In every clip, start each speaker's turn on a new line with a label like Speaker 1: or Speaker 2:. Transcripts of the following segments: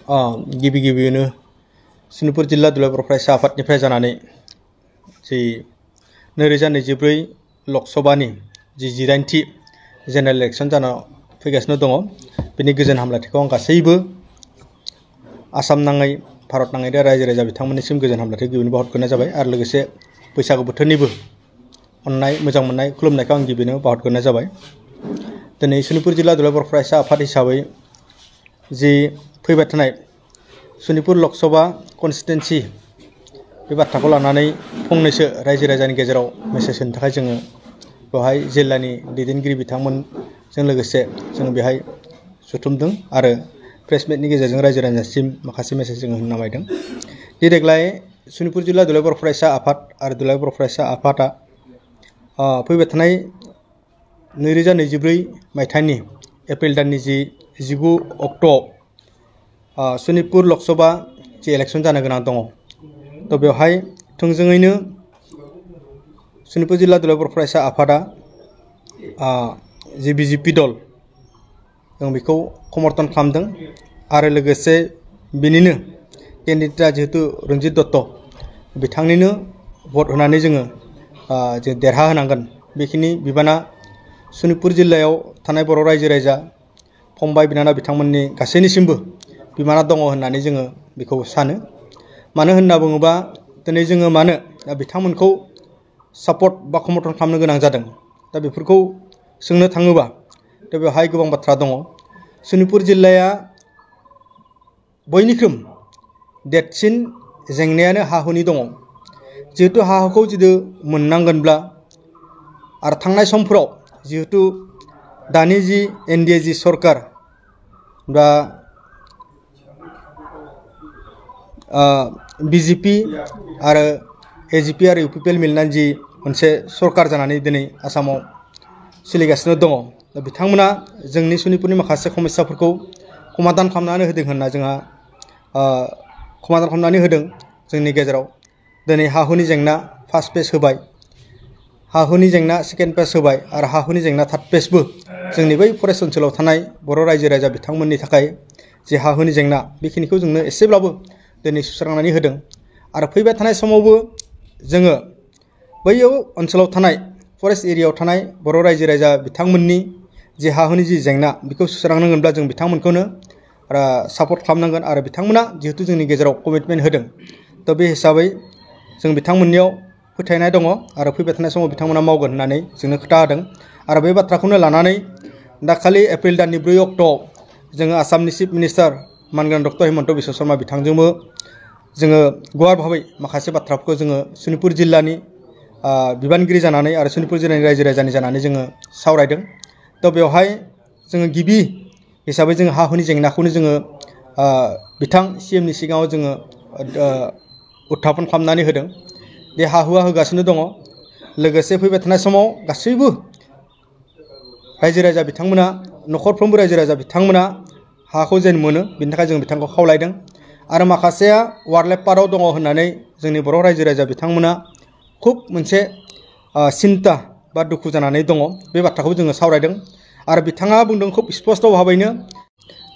Speaker 1: गिबि गिबियावनो सनितपुर जिल्ला दुलाराय बर' फरायसा आफादनिफ्राय जानानै जि 2024 लकसभानि जि 18थि जेनेरेल इलेक्सन जाना फैगासिनो दङ बेनि गोजोन हामलायथिखौ आं गासैबो आसाम नाङै भारत नाङै रायजो राजा बिथांमोननिसिम गोजोन हामलायथि गिबियावनो बावहरग्रोनाय जाबाय आरो लोगोसे बैसागु बोथोरनिबो अननाय मोजां मोननाय खुलुमनायखौ आं गिबियावनो बावहरग्रोनाय जाबाय। दिनै सनितपुर जिल्ला दुलाराय बर' फरायसा आफाद हिसाबै जि फैबाय थानाय सनितपुर लकसभा कन्स्टिटुएन्सि बे बाथ्राखौ लानानै फंनैसो रायजो राजानि गेजेराव मेसेज होनो थाखाय जोङो बेवहाय जिल्लानि दैदेनगिरि बिथांमोनजों लोगोसे जों बेहाय जथुमदों आरो प्रेस मिटनि गेजेरजों रायजो राजासिम माखासे मेसेज जोङो होनो नामायदों। देग्लाय सनितपुर जिल्ला दुलाराय बर' फरायसा आफाद आरो दुलाराय बर' फरायसा आफादा फैबाय थानाय 2024 मायथाइनि एप्रिल दाननि जि 19 अक्ट'आव सनितपुर लकसभा जि इलेक्सन जानो गोनां दङ थ' बेवहाय थोंजोङैनो सनितपुर जिल्ला दुलाराय बर' फरायसा आफादा जि बिजेपि दल जों बेखौ समर्थन खालामदों आरो लोगोसे बिनिनो केन्डिडेटआ जिहेतु रन्जित दत्त बिथांनिनो भट होनानै जोङो जे देरहाहोनांगोन बेखिनि बिबाना सनितपुर जिल्लायाव थानाय बर' रायजो राजा फंबाय बिनानाव बिथांमोननि गासैनिसिमबो बिबाना दङ होननानै जोङो बेखौ सानो। मानो होनना बुङोबा दिनै जोङो मानो बिथांमोनखौ सापर्ट बा समर्थन खालामनो गोनां जादों दा बेफोरखौ सोंनो थाङोबा दा बेवहाय गोबां बाथ्रा दङ। सनितपुर जिल्लाया बयनिख्रुइ देरसिन जेंनायानो हा हुनि दङ। जिहेतु हा हुखौ जुदि मोननांगोनब्ला आरो थांनाय समफोराव जिहेतु दानि जि एनडिए जि सरकार बा बिजेपि आरो एजिपि आरो इउपिपिएल मिलनानै जि मोनसे सरकार जानानै दिनै आसामाव सोलिगासिनो दङ बिथांमोना जोंनि सनितपुरनि माखासे समस्याफोरखौ समाधान खालामनानै होदों होनना जोंहा समाधान खालामनानै होदों। जोंनि गेजेराव दिनै हा हुनि जेंना फार्स्ट फेज होबाय, हा हुनि जेंना सेकेन्ड फेज होबाय आरो हा हुनि जेंना थार्ड फेजबो जोंनि बै फरेस्ट ओनसोलाव थानाय बर' रायजो राजा बिथांमोननि थाखाय जे हा हुनि जेंना बेखिनिखौ जोंनो एसेब्लाबो दिनै सुस्रांनानै होदों आरो फैबाय थानाय समावबो जोङो बैयाव ओनसोलाव थानाय फरेस्ट एरियायाव थानाय बर' रायजो राजा बिथांमोननि जे हा हुनि जि जेंना बेखौ सुस्रांनांगोनब्ला जों बिथांमोनखौनो सापर्ट खालामनांगोन आरो बिथांमोना जिहेतु जोंनि गेजेराव कमिटमेन्ट होदों थ' बे हिसाबै जों बिथांमोननियाव फोथायनाय दङ आरो फैबाय थानाय समाव बिथांमोना मावगोन होननानै जोंनो खोथा होदों आरो बे बाथ्राखौनो लानानै दाखालि एप्रिल दाननि 4 अक्ट'आव जोङो आसामनि चिफ मिनिस्टार मानगोनां डक्टर हिमन्त बिश्व शर्मा बिथांजोंबो जोङो गुवार भाबै माखासे बाथ्राफोरखौ जोङो सनितपुर जिल्लानि बिबानगिरि जानानै आरो सनितपुर जिल्लानि रायजो राजानि जानानै जोङो सावरायदों। थ' बेवहाय जोङो गिबि हिसाबै जोङो हा हुनि जेंनाखौनो जोङो बिथां CMनि सिगाङाव जोङो उत्थापन खालामनानै होदों। बे हा हुआ होगासिनो दङ लोगोसे फैबाय थानाय समाव गासैबो रायजो राजा बिथांमोना न'खरफ्रोमबो रायजो राजा बिथांमोना हाखौ जेन मोनो बिनि थाखाय जों बिथांखौ खावलायदों आरो माखासेया वारलेप पार्टआव दङ होननानै जोंनि बर' रायजो राजा बिथांमोना खुब मोनसे सिन्ता बा दुखु जानानै दङ बे बाथ्राखौ जोङो सावरायदों आरो बिथाङा बुंदों खुब स्पष्ट भाबैनो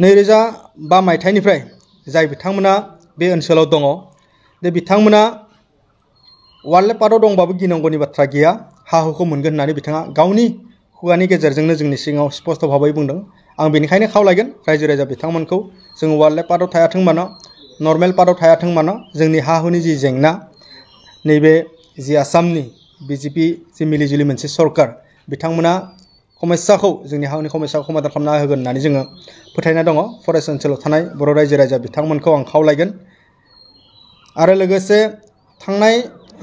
Speaker 1: 2005 मायथाइनिफ्राय जाय बिथांमोना बे ओनसोलाव दङ बे बिथांमोना वारलेप पार्टआव दंबाबो गिनांगौनि बाथ्रा गैया हा हुखौ मोनगोन होननानै बिथाङा गावनि खुगानि गेजेरजोंनो जोंनि सिगाङाव स्पष्ट भाबै बुंदों। आं बेनिखायनो खावलायगोन रायजो राजा बिथांमोनखौ जों वारलेप पार्टआव थायाथों मानो नर्मेल पार्टआव थायाथों मानो जोंनि हा हुनि जि जेंना नैबे जि आसामनि बिजेपि जि मिलिजुलि मोनसे सरकार बिथांमोना समस्याखौ जोंनि हा हुनि समस्याखौ समाधान खालामना होगोन होननानै जोङो फोथायनाय दङ। फरेस्ट ओनसोलाव थानाय बर' रायजो राजा बिथांमोनखौ आं खावलायगोन आरो लोगोसे थांनाय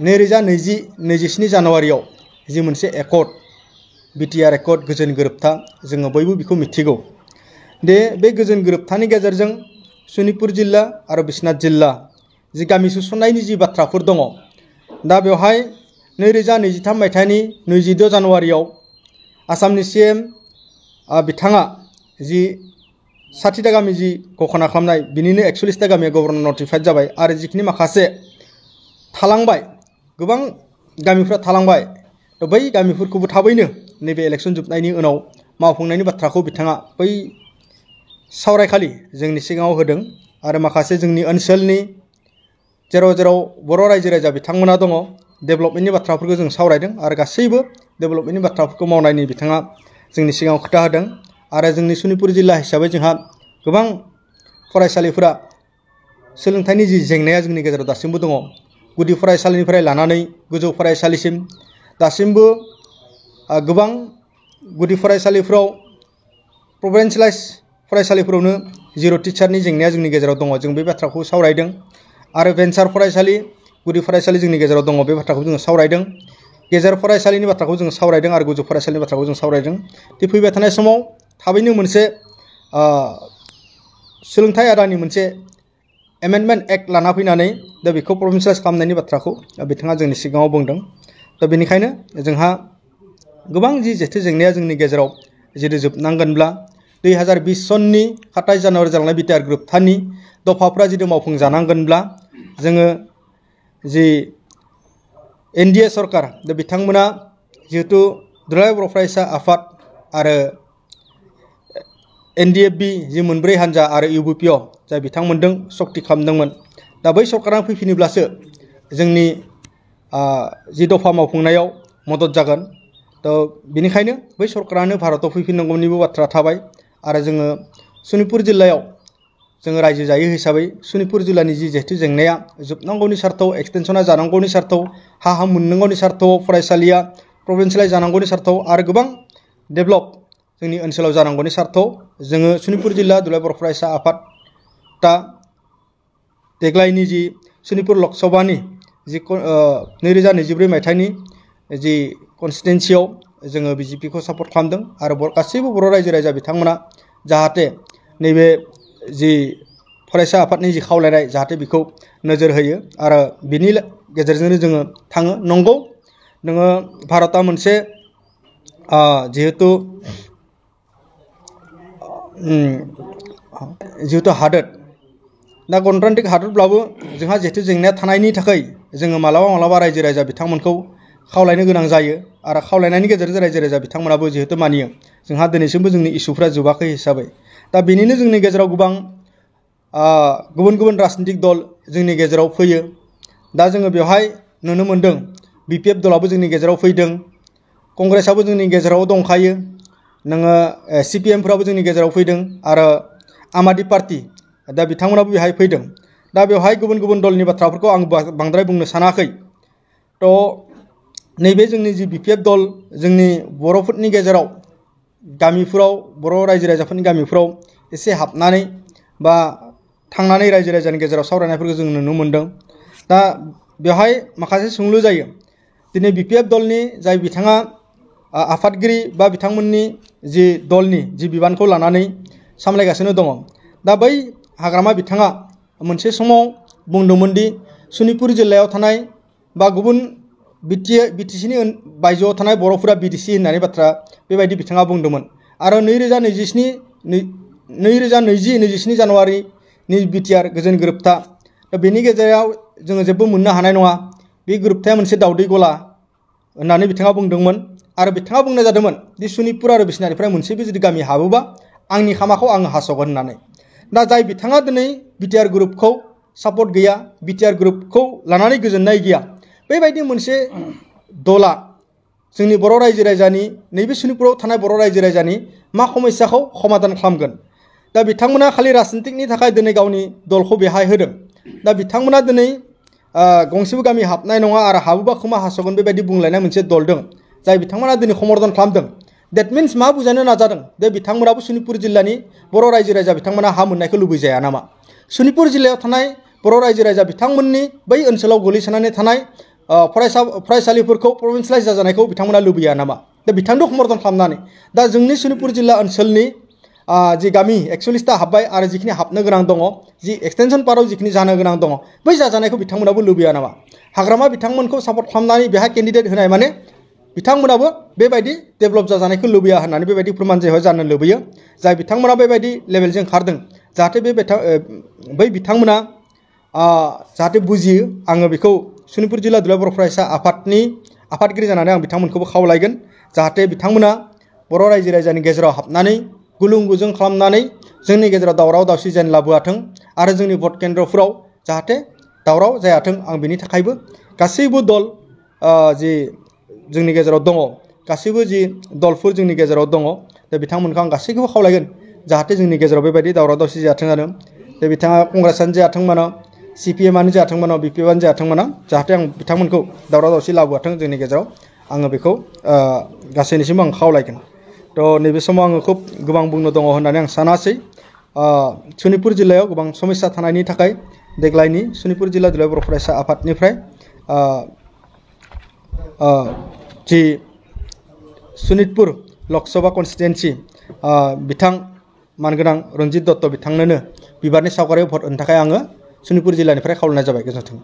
Speaker 1: 2027 जानुवारियाव जि मोनसे एकर्ड बिटिआर एकर्ड गोजोन गोरोबथा जोङो बयबो बेखौ मिथिगौ दे बे गोजोन गोरोबथानि गेजेरजों सनितपुर जिल्ला आरो बिश्वनाथ जिल्ला जि गामि सुसननायनि जि बाथ्राफोर दङ दा बेवहाय 2023 मायथाइनि 26 जानुवारियाव आसामनि CM बिथाङा जि 60टा गामि जि घोषणा खालामनाय बिनिनो 41टा गामिया गभर्नर नटिफाइड जाबाय आरो जिखिनि माखासे थालांबाय गोबां गामिफ्रा थालांबाय थ' बै गामिफोरखौबो थाबैनो नैबे इलेक्सन जोबनायनि उनाव मावफुंनायनि बाथ्राखौ बिथाङा बै सावरायखालि जोंनि सिगाङाव होदों आरो माखासे जोंनि ओनसोलनि जेराव जेराव बर' रायजो राजा बिथांमोना दङ डेभेलपमेन्टनि बाथ्राफोरखौ जों सावरायदों आरो गासैबो डेभेलपमेन्टनि बाथ्राफोरखौ मावनायनि बिथाङा जोंनि सिगाङाव खोथा होदों आरो जोंनि सनितपुर जिल्ला हिसाबै जोंहा गोबां फरायसालिफोरा सोलोंथाइनि जि जेंनाया जोंनि गेजेराव दासिमबो दङ गुदि फरायसालिनिफ्राय लानानै गोजौ फरायसालिसिम दासिमबो गोबां गुदि फरायसालिफोराव प्रभिन्सियेलाइज फरायसालिफोरावनो जिर' टिचारनि जेंनाया जोंनि गेजेराव दङ जों बे बाथ्राखौ सावरायदों आरो भेन्सार फरायसालि गुदि फरायसालि जोंनि गेजेराव दङ बे बाथ्राखौ जोङो सावरायदों गेजेर फरायसालिनि बाथ्राखौ जों सावरायदों आरो गोजौ फरायसालिनि बाथ्राखौ जों सावरायदों दि फैबाय थानाय समाव थाबैनो मोनसे सोलोंथाइ आयदानि मोनसे एमेन्डमेन्ट एक्ट लाना फैनानै दा बेखौ प्रभिन्सियेलाइज खालामनायनि बाथ्राखौ बिथाङा जोंनि सिगाङाव बुंदों दा बेनिखायनो जोंहा गोबां जि जेथो जेंनाया जोंनि गेजेराव जुदि जोबनांगोनब्ला 2020 सननि 27 जानुवारि जालांनाय बिटिआर गोरोबथानि दफाफ्रा जुदि मावफुंजानांगोनब्ला जोङो जि एनडिए सरकार दा बिथांमोना जिहेतु दुलाराय बर' फरायसा आफाद आरो एनडिएफबि जि मोनब्रै हान्जा आरो इउबिपिअ जाय बिथांमोनजों सक्ति खालामदोंमोन दा बै सरकारा फैफिनोब्लासो जोंनि जि दफा मावफुंनायाव मदद जागोन थ' बेनिखायनो बै सरकारानो भारताव फैफिननांगौनिबो बाथ्रा थाबाय आरो जोङो सनितपुर जिल्लायाव जोङो रायजो जायो हिसाबै सनितपुर जिल्लानि जि जेथो जेंनाया जोबनांगौनि सार्थाव एक्सटेनसना जानांगौनि सार्थाव हा मोननांगौनि सार्थाव फरायसालिया प्रभिन्सियेलाइज जानांगौनि सार्थाव आरो गोबां डेभेलप जोंनि ओनसोलाव जानांगौनि सार्थाव जोङो सनितपुर जिल्ला दुलाराय बर' फरायसा आफादा देग्लायनि जि सनितपुर लकसभानि जि 2024 मायथाइनि जि कनस्टिटुवेन्सियाव जोङो बिजेपिखौ सापर्ट खालामदों आरो गासैबो बर' रायजो राजा बिथांमोना जाहाथे नैबे जि फरायसा आफादनि जि खावलायनाय जाहाथे बेखौ नोजोर होयो आरो बिनि गेजेरजोंनो जोङो थाङो नंगौ नोङो भारतआ मोनसे जिहेतु हादोर दा गणतान्त्रिक हादोरब्लाबो जोंहा जेथो जेंनाया थानायनि थाखाय जोङो मालाबा रायजो राजा बिथांमोनखौ खावलायनो गोनां जायो आरो खावलायनायनि गेजेरजों रायजो राजा बिथांमोनाबो जिहेतु मानियो जोंहा दिनैसिमबो जोंनि इसुफ्रा जोबाखै हिसाबै दा बेनिनो जोंनि गेजेराव गोबां गुबुन गुबुन राजनितिक दल जोंनि गेजेराव फैयो दा जोङो बेवहाय नुनो मोनदों बिपिएफ दलाबो जोंनि गेजेराव फैदों कंग्रेसआबो जोंनि गेजेराव दंखायो नोङो सिपिएमफ्राबो जोंनि गेजेराव फैदों आरो आम आदमि पार्टी दा बिथांमोनाबो बेहाय फैदों दा बेवहाय गुबुन गुबुन दलनि बाथ्राफोरखौ आं बांद्राय बुंनो सानाखै थ' नैबे जोंनि जि बिपिएफ दल जोंनि बर'फोरनि गेजेराव गामिफोराव बर' रायजो राजाफोरनि गामिफोराव एसे हाबनानै बा थांनानै रायजो राजानि गेजेराव सावरायनायफोरखौ जों नुनो मोनदों दा बेवहाय माखासे सोंलु जायो दिनै बिपिएफ दलनि जाय बिथाङा आफादगिरि बा बिथांमोननि जि दलनि जि बिबानखौ लानानै सामलायगासिनो दङ दा बै हाग्रामा बिथाङा मोनसे समाव बुंदोंमोन दि सनितपुर जिल्लायाव थानाय बा गुबुन बिटिसिनि बायजोआव थानाय बर'फोरा बिटिसि होननानै बाथ्रा बेबायदि बिथाङा बुंदोंमोन आरो 2020-27 जानुवारिनि बिटिआर गोजोन गोरोबथा दा बेनि गेजेराव जोङो जेबो मोननो हानाय नङा बे गोरोबथाया मोनसे दावदै गला होननानै बिथाङा बुंदोंमोन आरो बिथाङा बुंनाय जादोंमोन दि सनितपुर आरो बिसनारिफ्राय मोनसेबो जुदि गामि हाबोबा आंनि खामाखौ आङो हास'गोन होननानै दा जाय बिथाङा दिनै बिटिआर ग्रुपखौ सापर्ट गैया बिटिआर ग्रुपखौ लानानै गोजोननाय गैया बेबायदि मोनसे दला जोंनि बर' रायजो राजानि नैबे सनितपुराव थानाय बर' रायजो राजानि मा समस्याखौ समाधान खालामगोन दा बिथांमोना खालि राजनितिकनि थाखाय दिनै गावनि दलखौ बेहाय होदों दा बिथांमोना दिनै गंसेबो गामि हाबनाय नङा आरो हाबोबा खोमा हास'गोन बेबायदि बुंलायनाय मोनसे दल दं जाय बिथांमोना दिनै समर्थन खालामदों देट मिन्स मा बुजायनो नाजादों दे बिथांमोनाबो सनितपुर जिल्लानि बर' रायजो राजा बिथांमोना हा मोननायखौ लुबैजाया नामा सनितपुर जिल्लायाव थानाय बर' रायजो राजा बिथांमोननि बै ओनसोलाव गोलैसोनानै थानाय फरायसालिफोरखौ प्रभिन्सियेलाइज जाजानायखौ बिथांमोना लुबैया नामा दा बिथांखौ समर्थन खालामनानै दा जोंनि सनितपुर जिल्ला ओनसोलनि जि गामि 41टा हाबबाय आरो जिखिनि हाबनो गोनां दङ जि एक्सटेनसन पार्टआव जिखिनि जानो गोनां दङ बै जाजानायखौ बिथांमोनाबो लुबैया नामा हाग्रामा बिथांमोनखौ सापर्ट खालामनानै बेहाय केन्डिडेट होनाय माने बिथांमोनाबो बेबायदि डेभेलप जाजानायखौ लुबैया होननानै बेबायदि फोरमान जानो लुबैयो जाय बिथांमोना बेबायदि लेभेलजों खारदों जाहाथे बै बिथांमोना जाहाथे बुजियो आङो बेखौ सनितपुर जिल्ला दुलाराय बर' फरायसा आफादनि आफादगिरि जानानै आं बिथांमोनखौबो खावलायगोन जाहाथे बिथांमोना बर' रायजो राजानि गेजेराव हाबनानै गुलुं गुजुं खालामनानै जोंनि गेजेराव दावराव दावसि जेन लाबोआथों आरो जोंनि भट केन्द्रफोराव जाहाथे दावराव जायाथों आं बेनि थाखायबो गासैबो दल जि जोंनि गेजेराव दङ गासैबो जि दलफोर जोंनि गेजेराव दङ दा बिथांमोनखौ आं गासैखौबो खावलायगोन जाहाथे जोंनि गेजेराव बेबायदि दावराव दावसि जायाथों आरो दा बिथाङा कंग्रेसआनो जायाथों मानो CPMआनो जायाथों मानो BPFआनो जायाथों मानो जाहाथे आं बिथांमोनखौ दावराव दावसि लाबोआथों जोंनि गेजेराव आङो बेखौ गासैनिसिम आं खावलायगोन थ' नैबे समाव आङो खुब गोबां बुंनो दङ होननानै आं सानासै सनितपुर जिल्लायाव गोबां समस्या थानायनि थाखाय देग्लायनि सनितपुर जिल्ला दुलाराय बर' फरायसा आफादनिफ्राय जि सनितपुर लकसभा कन्स्टिटुवेन्सि बिथां मानगोनां रन्जित दत्त बिथांनोनो बिबारनि सावगारियाव भट होनो थाखाय आङो सनितपुर जिल्लानिफ्राय खावलायनाय जाबाय गोजोन्थों।